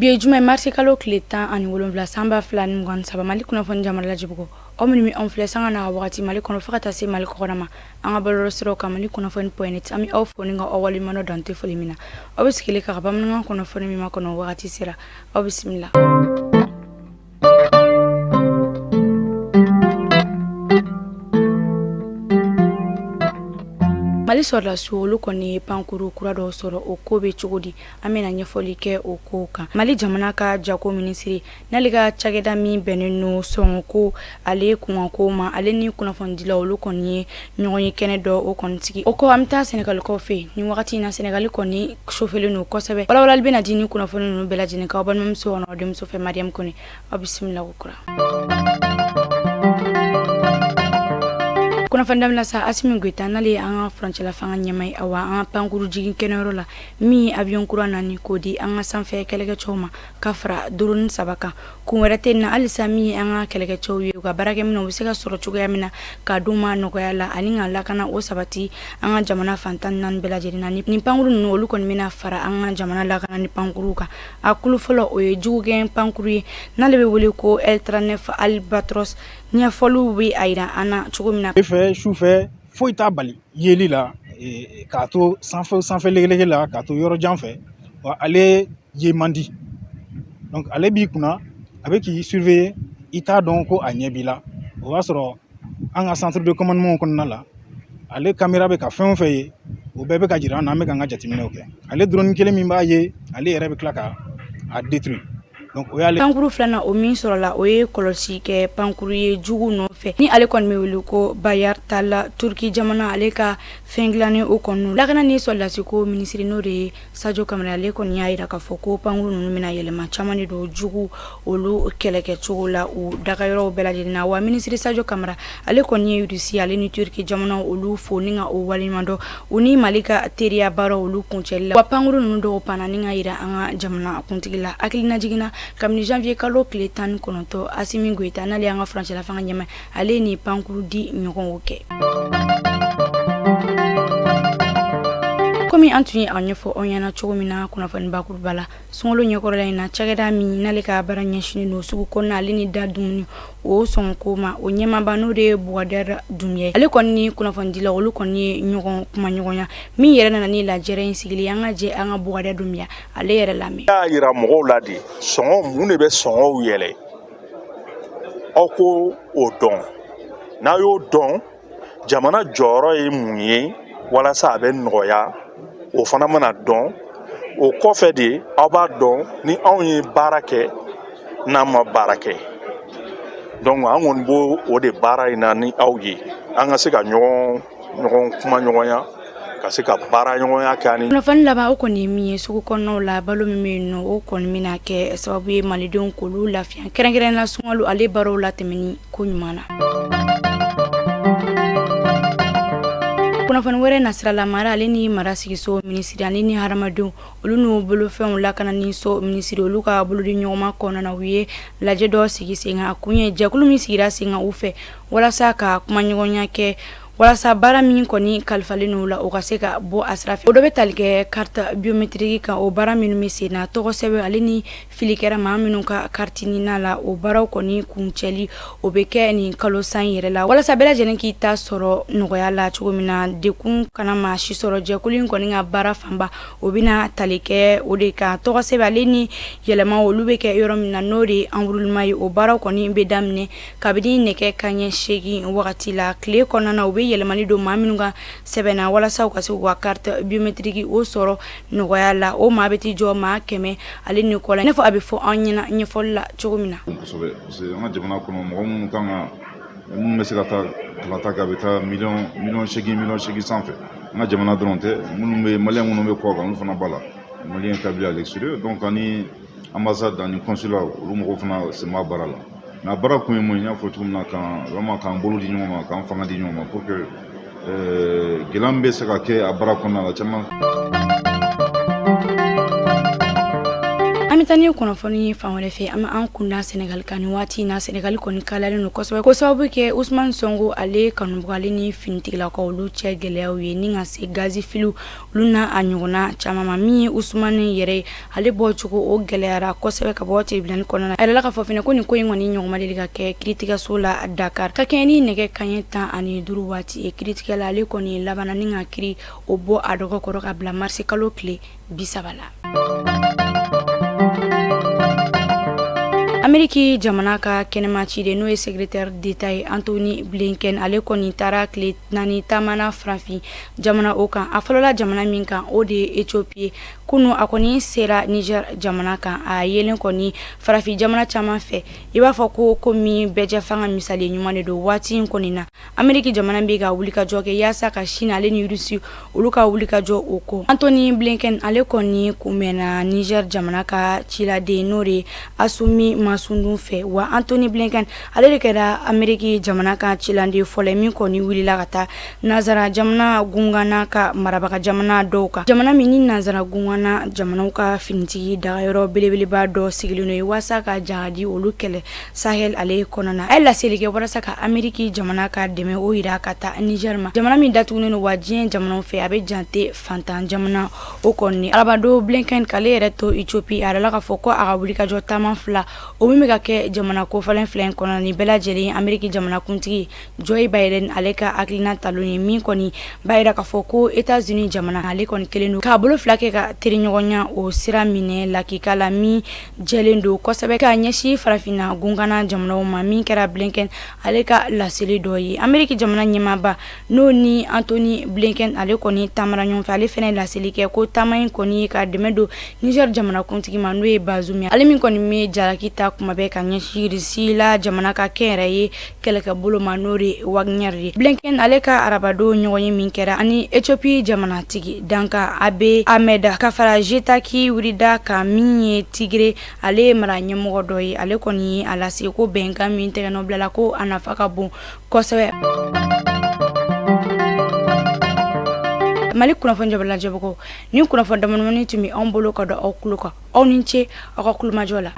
Bi ye juma ye, marisi kalo tile 17, san 2023. Mali kunnafoni jamana lajɛbugu, aw minnu bɛ anw filɛ sanga n'a wagati Mali kɔnɔ fo ka taa se Mali kɔkan ma, an ka bɔlɔlɔsiraw kan Mali kunnafoni point net, an bɛ aw fo ni ka aw waleɲuman dɔn dan tɛ foli min na. Aw bɛ sigilen ka bamanankan kunnafoni min makɔnɔ, wagati sera, aw bisimila. Mali sɔrɔdasiw, olu kɔni ye pankuru kura dɔw sɔrɔ. O ko bɛ cogo di? An bɛna ɲɛfɔli kɛ o ko kan. Mali jamana ka jago minisiri, n'ale ka cakɛda min bɛnnen don sɔngɔko ale kunkanko ma, ale ni kunnafonidilaw, olu kɔni ye ɲɔgɔn ye kɛnɛ dɔ o kɔni sigi. O kɔ, an bɛ taa Sɛnɛgalikaw fɛ yen. Nin wagati in na, Sɛnɛgali kɔni sofelen don kosɛbɛ. Walawalali bɛna di ni kunnafoni ninnu bɛɛ lajɛlen kan aw balimamuso aw denmuso fɛ, Mariam Kone. Aw bisimila kokura. Kunnafoni daminɛ sa, Asimi Goyita, n'ale ye an ka furancɛla fanga ɲɛmaa ye, awa, an ka pankuru jigin kɛnɛyɔrɔ la, min ye avion kura 4 k'o di an ka sanfɛ kɛlɛkɛcɛw ma ka fara drone 3 kan. Kun wɛrɛ tɛ na halisa, min ye an ka kɛlɛkɛcɛw ye, u ka baarakɛminɛnw u bɛ se ka sɔrɔ cogoya min na ka d'u ma nɔgɔya la, ani ka lakana o sabati an ka jamana fan 14 bɛɛ lajɛlen na. Nin pankuru ninnu, olu kɔni bɛna fara an ka jamana lakana ni pankuru kan. A kulu fɔlɔ, o ye jugugɛn pankuru ye, n'ale bɛ wele ko L39 Albatros. Ɲɛfɔliw bɛ a jira an na cogo min na. Fɛ su fɛ, foyi t'a bali yeli la k'a to sanfɛ sanfɛ legelege la, k'a to yɔrɔ jan fɛ, wa ale ye man di. Donc ale b'i kunna, a bɛ k'i surveiller, i t'a dɔn ko a ɲɛ b'i la. O b'a sɔrɔ an ka centre de commandement kɔnɔna la, ale caméra bɛ ka fɛn o fɛn ye, o bɛɛ bɛ ka jira an na. An bɛ k'an ka jateminɛw kɛ. Ale drone kelen min b'a ye, ale yɛrɛ bɛ tila ka a détruire. Donc o y'ale. Pankuru filanan, o min sɔrɔla, o ye kɔlɔsi kɛ pankuru ye jugu nɔfɛ, ni ale kɔni bɛ wele ko Bayraktar, Turki jamana ale ka fɛn dilannen o kɔni. Lakana ni sɔrɔdasiko minisiri, n'o de ye Sajo Kamara, ale kɔni y'a jira k'a fɔ ko pankuru ninnu bɛna yɛlɛma caman de don jugu olu kɛlɛkɛcogo la u dagayɔrɔw bɛɛ lajɛlen na. Wa minisiri Sajo Kamara, ale kɔni ye Rusi ale ni Turki jamana olu fo ni ka o waleɲuman dɔn u ni Mali ka teriya baara olu kuncɛli la. Wa pankuru ninnu dɔw panna ni ka jira an ka jamana kuntigi la. Hakilina jiginna, kabini janvier kalo tile 19, Asimi Goyita, n'ale y'an ka furancɛla fanga ɲɛmaa, ale ni pankuru di ɲɔgɔn kɛ. Komi an tun ye a ɲɛfɔ aw ɲɛna cogo min na kunnafoni bakuruba la, sunkalo ɲɛkɔrɔla in na, cakɛda min n'ale ka baara ɲɛsinnen don sugu kɔnɔna ale ni da dumuni o sɔngɔko ma, o ɲɛmaaba, n'o de ye Bukadari Dunbiya, ale kɔni ni kunnafonidilaw, olu kɔni ye ɲɔgɔn kumaɲɔgɔnya. Min yɛrɛ nana ni lajɛrɛ in sigili, an ka jɛ an ka Bukadari Dunbiya ale yɛrɛ lamɛn. Y'a yira mɔgɔw la de, sɔngɔ, mun de bɛ sɔngɔw yɛlɛ? Aw ko o dɔn. N'a y'o dɔn, jamana jɔyɔrɔ ye mun ye walasa a bɛ nɔgɔya, o fana mana dɔn, o kɔfɛ de aw b'a dɔn ni anw ye baara kɛ, n'an ma baara kɛ. Donc an kɔni b'o o de baara in na ni aw ye, an ka se ka ɲɔgɔn ɲɔgɔn kuma ɲɔgɔnya, ka se ka baara ɲɔgɔnya kɛ ani. Kunnafoni laban, o kɔni ye min ye, sugu kɔnɔnaw la, balo min bɛ yen nɔ, o kɔni bɛna kɛ sababu ye malidenw k'olu lafiya, kɛrɛnkɛrɛnnen la sunkalo ale baaraw latɛmɛni ko ɲuman na. Kunnafoni wɛrɛ nasira la, mara ale ni mara sigiso minisiri ale ni hadamadenw olu n'u bolofɛnw lakanani so minisiri, olu ka bolodi ɲɔgɔnma kɔnɔna na, u ye lajɛ dɔ sigi sen kan. A kun ye jɛkulu min sigira sen kan u fɛ walasa ka kumaɲɔgɔnya kɛ, walasa baara min kɔni kalifalen n'u la, o ka se ka bɔ a sira fɛ. O dɔ bɛ tali kɛ carte biométrique kan, o baara minnu bɛ sen na, tɔgɔ sɛbɛn ale ni fili kɛra maa minnu ka carte NINA la, o baaraw kɔni kuncɛli, o bɛ kɛ nin kalo san yɛrɛ la, walasa bɛɛ lajɛlen k'i ta sɔrɔ nɔgɔya la cogo min na, dekun kana maa si sɔrɔ. Jɛkulu in kɔni ka baara fanba, o bɛna tali kɛ o de kan. Tɔgɔ sɛbɛn ale ni yɛlɛma, olu bɛ kɛ yɔrɔ min na, n'o de ye enrôlement ye, o baaraw kɔni bɛ daminɛ kabini nɛgɛ kanɲɛ 8 wagati la tile kɔnɔna na. U bɛ yɛlɛmani don maa minnu ka sɛbɛn na walasa u ka se k'u ka carte biométrique o sɔrɔ nɔgɔya la, o maa bɛ t'i jɔ maa 100 ale ni kɔ la, i n'a fɔ a bɛ fɔ an ɲɛna ɲɛfɔli la cogo min na. Kosɛbɛ, parce que an ka jamana kɔnɔ, mɔgɔ minnu kan ka, minnu bɛ se ka taa kalata kɛ, a bɛ taa miliyɔn 8, miliyɔn 8 sanfɛ. An ka jamana dɔrɔn tɛ, minnu bɛ, maliyɛn minnu bɛ kɔ kan, olu fana b'a la, maliyɛn établi à l'extérieur. Donc ani ambassade ani consulat, olu mɔgɔw fana sen b'a baara la. Mais a baara kun ye mun ye? N y'a fɔ cogo min na, kan vraiment k'an bolo di ɲɔgɔn ma, k'an fanga di ɲɔgɔn ma, pour que gɛlɛya min bɛ se ka kɛ a baara kɔnɔna la caman. An N'an bɛ taa ni kunnafoni fan wɛrɛ fɛ, an bɛ an kunda Senegali kan. Nin waati in na, Senegali kɔni kalayalen don kosɛbɛ, ko sababu kɛ Usumani Sonko ale kanubaga ale ni finitigilakaw olu cɛ gɛlɛyaw ye, ni ka se gazifiliw olu n'a a ɲɔgɔnna caman ma. Min ye Usumani yɛrɛ ye, ale bɔcogo o gɛlɛyara kosɛbɛ ka bɔ tribunal kɔnɔna na. A yirala k'a fɔ fana ko nin ko in kɔni ɲɔgɔn ma deli ka kɛ kiiritigɛso la Dakar. Ka kɛɲɛ ni nɛgɛ kanɲɛ 15 waati ye, kiiritigɛla ale kɔni labanna ni ka kiiri o bɔ a dɔgɔ kɔrɔ ka bila marisi kalo tile 30 la. Ameriki jamana ka kɛnɛma ciden, n'o ye secrétaire d'État ye, Antony Blinken, ale kɔni taara tile 4 taama na farafin jamana o kan. A fɔlɔla jamana min kan, o de ye Ethiopie ye. Kunu, a kɔni sera Niger jamana kan. A yelen kɔni farafin jamana caman fɛ, i b'a fɔ ko komi bɛɛjɛ fanga misali ɲuman de don waati in kɔni na. Ameriki jamana bɛ ka wulikajɔ kɛ yaasa ka Chine ale ni Russie olu ka wulikajɔ o kɔ. Antony Blinken ale kɔni kunbɛnna Niger jamana ka ciladen, n'o de ye Hassoumi Massoudou fɛ. Wa Antony Blinken ale de kɛra Ameriki jamana ka ciladen fɔlɔ min kɔni wulila ka taa nansara jamana gungana ka marabaga jamana dɔw kan, jamana min ni nansara gungana jamanaw ka finitigi dagayɔrɔ belebeleba dɔ sigilen don ye, waasa ka jahadi olu kɛlɛ Sahel ale kɔnɔna. A ye laseli kɛ walasa ka Ameriki jamana ka dɛmɛ o yira ka taa Niger ma, jamana min datugunen don wa diɲɛ jamanaw fɛ a bɛ jante fantan jamana o kɔni. Arabadon, Blinken k'ale yɛrɛ to Ethiopie, a yirala k'a fɔ ko a ka wulikajɔ taama fila o min bɛ ka kɛ jamana kofɔlen fila in kɔnɔ, nin bɛɛ lajɛlen Ameriki jamanakuntigi Joe Biden ale ka hakilina talon ye, min kɔni b'a yira k'a fɔ ko États-Unis jamana ale kɔni kelen don k'a bolo fila kɛ ka teriɲɔgɔnya o sira minɛ lakika la, min jɛlen don kosɛbɛ ka ɲɛsin farafinna gungana jamanaw ma, min kɛra Blinken ale ka laseli dɔ ye. Ameriki jamana ɲɛmaaba, n'o ni Antony Blinken ale kɔni taamara ɲɔgɔn fɛ, ale fana laseli kɛ ko taama in kɔni ye ka dɛmɛ don Niger jamanakuntigi ma, n'o ye Bazoum ye, ale min kɔni bɛ jalaki ta kuma bɛɛ ka ɲɛsin Russie la jamana ka kɛnyɛrɛye kɛlɛkɛbolo ma, n'o de Wagner ye. Blinken ale ka arabadon ɲɔgɔn ye min kɛra ani Ethiopie jamanatigi dankan Abiy Ahmed, ka fara Getachew Reda kan, min ye Tigre ale mara ɲɛmɔgɔ dɔ ye, ale kɔni ye a lase ko bɛnkan min tɛgɛnɔ bilala, ko a nafa ka bon kosɛbɛ. Mali kunnafoni jabalajɛbagaw, ni kunnafoni damadamani tun bɛ anw bolo ka don aw tulo kan. Aw ni ce aw ka kulomajɔ la.